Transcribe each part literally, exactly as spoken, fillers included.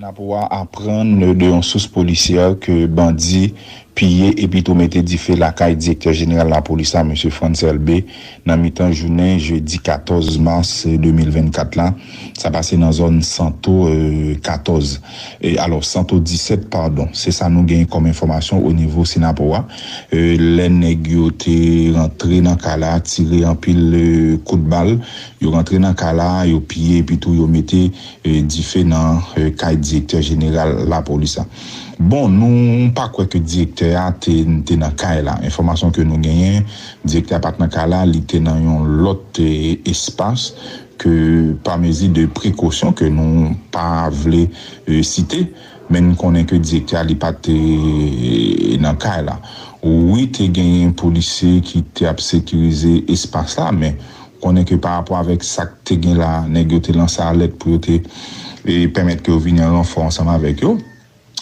N ap aprann de yon sous polisyè ke bandi piye epi tou mete dife lakay direktè jeneral lapolis la, mesye Frantz Elbé, nan mitan jounen jedi katòz mas de mil vennkat la. Sa pase nan zòn Santo, euh, katòz. E, alò, Santo disèt, padon. Se sa nou genyen kòm enfòmasyon o nivo Sinapo a. Euh, lè nèg yo te rantre nan kay la, tire anpil, euh, kout bal, yo rantre nan kay la, yo piye, epi tou yo mete, euh, dife nan, euh, kay direktè jeneral lapolis la. Bon, nou pa kwè ke direktè a te, te nan kay la. Enfòmasyon ke nou genyen, direktè a pa t nan kay la, li te nan yon lòt, euh, espas ke pa mezi de prekosyon ke nou pa vle, euh, site, men n konnen ke direktè a li pa te, euh, nan kay la. Wi, te genyen polisye ki te ap sekirize espas la, men konnen ke pa rapò avèk sa k te gen la, nèg yo te lanse alèt pou yo te, euh, pèmèt ke yo vini an ranfò ansanm avèk yo.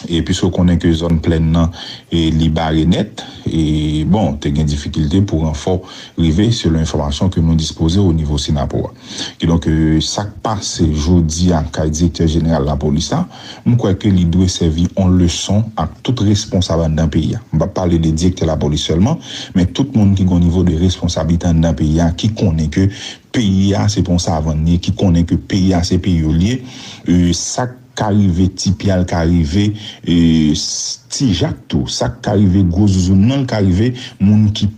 E piske w konnen ke zòn plèn nan, e, li bare nèt, e, bon, te gen difikilte pou ranfò rive, selon enfòmasyon ke nou dispoze o nivo Sinapo a. Kidonk, e, sa k pase jodi a kay direktè jeneral lapolis la, m kwè ke li dwe sèvi yon leson ak tout responsab anndan peyi a. M p ap pale de direktè lapolis sèlman, men tout moun ki gen yon nivo de responsablite anndan peyi a, ki konnen ke peyi a se pa yon savann li ye, ki konnen ke peyi a se peyi yo li ye. E, sa k ka rive ti Pyè l ka rive, e, s- ti Jak tou, sa k ka rive gwo zouzoun nan l ka rive moun ki.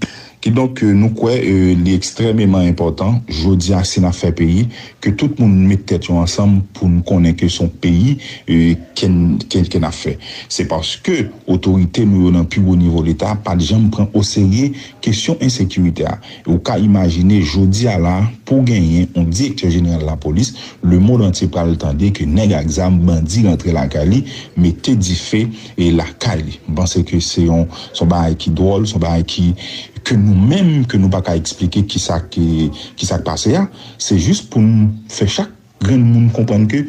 Kidonk, e, nou kwè, e, li ekstrèmeman enpòtan jodi a si n ap fè peyi, ke tout moun met tèt yo ansanm pou n konnen ke se yon peyi, e, ke n, ke, ke n ap fè. Se paske otorite nou yo nan pi wo nivo Leta pa t janm pran oserye kesyon ensekirite a. E ou ka imajine jodi a la, pou genyen yon direktè jeneral lapolis, lemonn antye pral tande ke nèg ak zam, bandi rantre lakay li, mete dife e lakay li. M panse ke se yon, se yon bagay ki dwòl, se yon bagay ki, ke nou menm, ke nou pa ka eksplike kisa ki, kisa k pase a. Se jis pou n fè chak grenn moun konprann ke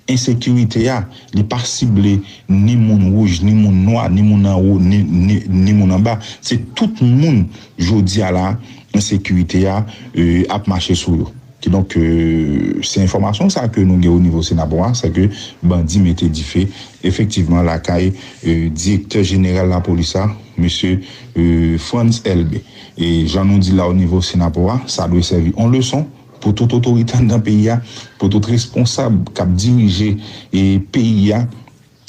ensekirite a, li pa sible ni moun wouj, ni moun nwa, ni moun anwo, ni, ni, ni moun anba. Se tout moun jodi a la, ensekirite a, e, ap mache sou yo. Kidonk, e, se enfòmasyon sa ke nou gen o nivo Sinapo a, se ke bandi mete dife, efektivman, lakay, e, direktè jeneral lapolis la, mesye, e, Frantz Elbé. E jan nou di la o nivo Sinapo a, sa dwe sèvi yon leson pou tout otorite anndan peyi a, pou tout responsab k ap dirije, e, peyi a,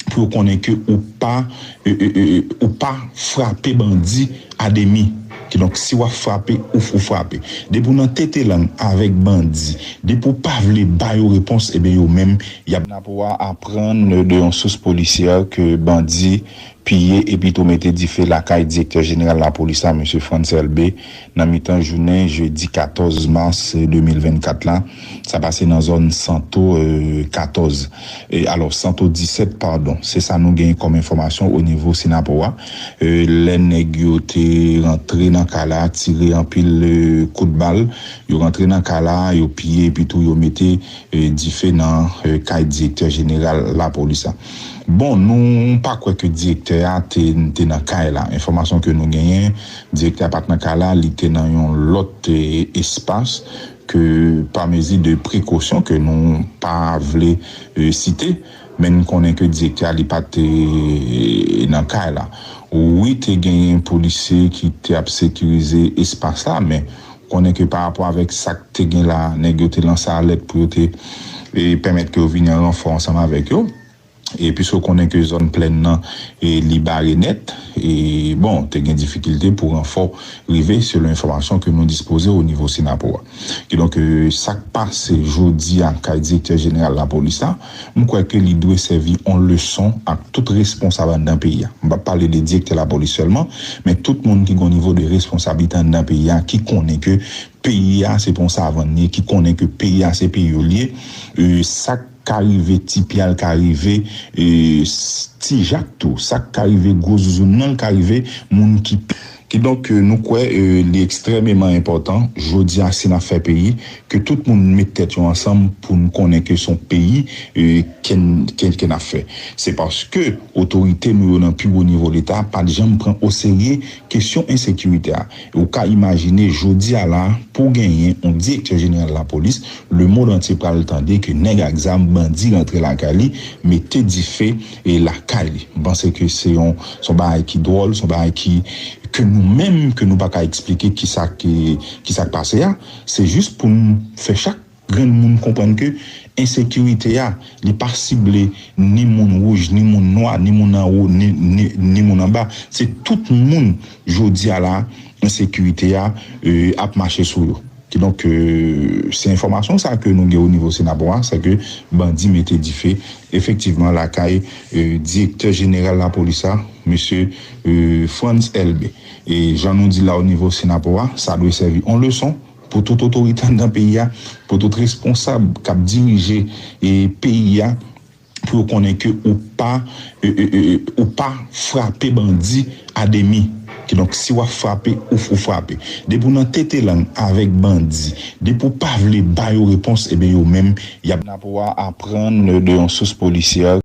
pou yo konnen ke ou pa, e, e, e, e, ou pa frape bandi a demi. Kidonk, si w ap frape, ou, ou frape. Depi w nan tete lang avèk bandi, depi w pa vle ba yo repons, ebyen yo menm, y ap. N ap aprann de yon sous polisyè ke bandi piye epi tou mete dife lakay direktè jeneral lapolis la, mesye Frantz Elbé, nan mitan jounen jedi katòz mas de mil vennkat la. Sa pase nan zòn Santo, e, katòz. E, alò, Santo disèt, padon. Se sa nou genyen kòm enfòmasyon o nivo Sinapo a. E, lè nèg yo te rantre nan kay la, tire anpil, e, kout bal, yo rantre nan kay la, yo piye, epi tou yo mete, e, dife nan, e, kay direktè jeneral lapolis la. Bon, nou pa kwè ke direktè a te, te nan kay la. Enfòmasyon ke nou genyen, direktè a pa t nan kay la, li te nan yon lòt, e, espas ke pa mezi de prekosyon ke nou pa vle, e, site, men n konnen ke direktè a li pa te, e, nan kay la. Wi, te genyen polisye ki te ap sekirize espas la, men konnen ke pa rapò avèk sa k te gen la, nèg yo te lanse alèt pou yo te, e, pèmèt ke yo vini an ranfò ansanm avèk yo. E piske w konnen ke zòn plèn nan, e, li bare nèt, e, bon, te gen difikilte pou ranfò rive, selon enfòmasyon ke nou dispoze o nivo Sinapo a. Kidonk, e, sa k pase jodi a kay direktè jeneral lapolis la, m kwè ke li dwe sèvi yon leson ak tout responsab anndan peyi a. M p ap pale de direktè lapolis sèlman, men tout moun ki gen yon nivo de responsablite anndan peyi a, ki konnen ke peyi a se pa yon savann li ye, ki konnen ke peyi a se peyi yo li ye. E, sa k ka rive ti Pyè l ka rive, e, s- ti Jak tou, sa k ka rive gwo zouzoun nan l ka rive moun ki. Kidonk, euh, nou kwè, euh, li ekstrèmeman enpòtan, jodi a, si n ap fè peyi, ke tout moun met tèt yo ansanm pou n konnen ke se yon peyi, euh, ke n, ke, ke n ap fè. Se paske otorite nou yo nan pi wo nivo Leta pa t janm pran oserye kesyon ensekirite a. E ou ka imajine, jodi a la, pou genyen yon direktè jeneral lapolis, lemonn antye pral tande ke nèg ak zam, bandi rantre lakay li, mete dife e lakay li. M panse ke se yon, se yon bagay ki dwòl, se yon bagay ki, ke nou menm, ke nou pa ka eksplike kisa ki, kisa k pase a. Se jis pou n fè chak grenn moun konprann ke ensekirite a, li pa sible ni moun wouj, ni moun nwa, ni moun anwo, ni, ni, ni moun anba. Se tout moun, jodi a la, ensekirite a, euh, ap mache sou yo. Kidonk, euh, se enfòmasyon sa ke nou gen o nivo Senapò a, se ke bandi mete dife, efektivman, lakay, euh, direktè jeneral lapolis la, mesye, euh, Frantz Elbé. E jan nou di la o nivo Senapò a, sa dwe sèvi yon leson pou tout otorite anndan peyi a, pou tout responsab k ap dirije e peyi a, pou yo konnen ke ou pa, e, e, e, ou pa frape bandi a demi. Kidonk, si w ap frape, ou, ou frape. Depi w nan tete lang avèk bandi, depi w pa vle ba yo repons, ebyen, yo menm, y ap. Senapò a aprann de yon sous polisyè